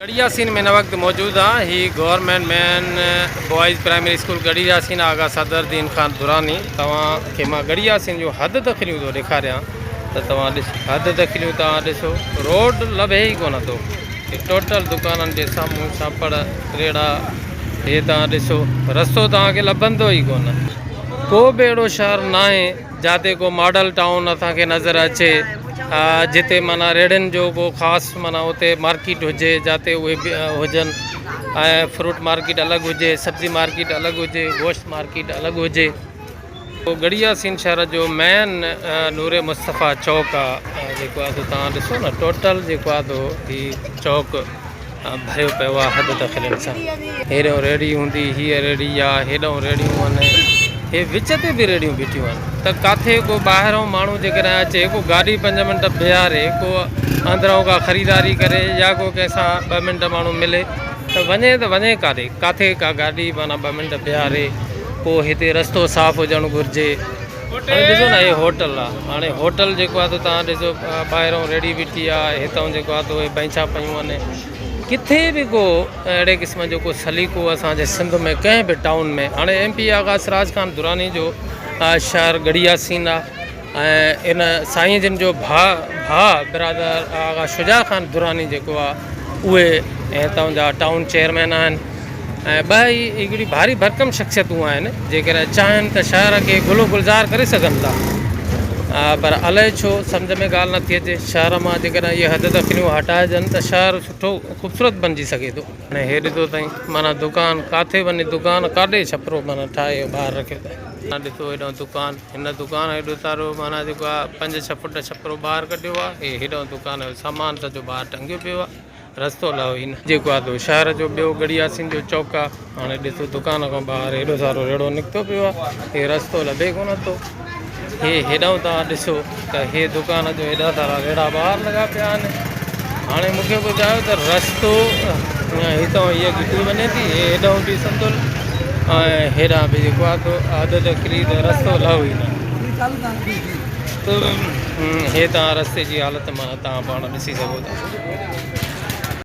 ڳڙهي ياسين ۾ هن وقت موجود آهيان هي government main boys primary school Garhi Yasin Agha Sadar Din Khan Durrani توهان کي مان ڳڙهي ياسين جون حد دخليون ٿو ڏيکاريان ته توهان ڏسو حد دخليون توهان ڏسو روڊ لڀي ئي ڪونه ٿو هي ٽوٽل دڪانن جي سامهون ساپڙ ريڙها هي توهان ڏسو رستو توهان کي لڀندو ئي ڪونه ڪو به اهڙو شهر ناهي جاتي ڪو ماڊل ٽائون اسان کي نظر اچي جتي معنيٰ ريڙهين جو ڪو خاص معنيٰ اتي مارڪيٽ هجي جاتي اهي هجن ۽ فروٽ مارڪيٽ الڳ هجي سبزي مارڪيٽ الڳ هجي گوشت مارڪيٽ الڳ هجي. ڳڙهي ياسين شهر جو مين نور مصطفيٰ چوڪ آ جيڪو آ سو توهان ڏسو نه ٽوٽل جيڪو آ سو هي چوڪ ڀريو پيو آ حد دخلين سان. هيڏانهن ريڙهي هوندي، هيء ريڙهي آ، هيڏانهن ريڙهيون آهن، هي وچ تي به ريڙهيون بيٺيون آهن ته ڪاٿي ڪو ٻاهرئون ماڻهو جيڪڏهن اچي ڪو گاڏي پنج منٽ بيهاري ڪو اندرئون ڪا خريداري ڪري يا ڪو ڪنهن سان ٻه منٽ ماڻهو ملي ته وڃي ته وڃي ڪاڏي، ڪاٿي ڪا گاڏي معنيٰ ٻه منٽ بيهاري پوء هتي رستو صاف هجڻ گهرجي. هاڻي ڏسو نه هي هوٽل آ هاڻي هوٽل جيڪو آ ته توهان ڏسو ٻاهرئون ريڙهي بيٺي آ هتئون جيڪو آ ته اهي بئنچا پيون آهن ڪٿي به ڪو اهڙي قسم جو ڪو سليقو اسان جي سنڌ ۾ ڪنهن به ٽائون ۾ هاڻي ايم پي آغا سراج خان دراني جو شهر ڳڙهي ياسين آ ۽ ان سائين جن جو ڀاء ڀاء برادر آغا شجاع خان دراني جيڪو آ اهي هتان جا ٽائون چيئرمين آهن ۽ ٻه ئي هڪڙي ڀاري ڀرڪم شخصيتون آهن جيڪڏهن چاهين ته شهر کي گل و گلزار ڪري سگهن ٿا پر الائي ڇو سمجهه ۾ ڳالهه نٿي اچي شهر مان جيڪڏهن اهي حد دخليون هٽائجن ته شهر سٺو خوبصورت بنجي سگهي ٿو. هاڻي هي ڏٺو اٿائين معنيٰ دڪان ڪاٿي وڃي دڪان ڪاڏي ڇپرو معنيٰ ٺاهي ٻاهر رکيو اٿائين. ڏٺو هيڏانهن دڪان هن دڪان هيڏو سارو معنيٰ جيڪو آهي پنج ڇهه فوٽ ڇپرو ٻاهر ڪڍيو آهي هي هيڏانهن دڪان جو سامان سڄو ٻاهر ٽنگيو پيو آهي. رستو لهو ئي نه. جيڪو آ سو شهر جو ٻيو ڳڙهي ياسين جو چوڪ آ. هاڻي ڏسو دڪان کان ٻاهر هيڏو سارو ريڙهو نڪتو پيو آ. هي رستو لڀي ڪونه ٿو. هي هيڏانهن توهان ڏسو ته هي دڪان جو هيڏا سارا ريڙها ٻاهر لڳا پيا آهن. هاڻي مون کي ٻڌايو ته رستو هتان هيء گهٽي وڃي ٿي هي هيڏانهن به سندل ۽ هيڏانهن به جيڪو آ سو عادت هڪڙي ته رستو لهو ئي نه. ته هي توهان رستي جي حالت معنيٰ توهان پاڻ ڏسي سگهو ٿا.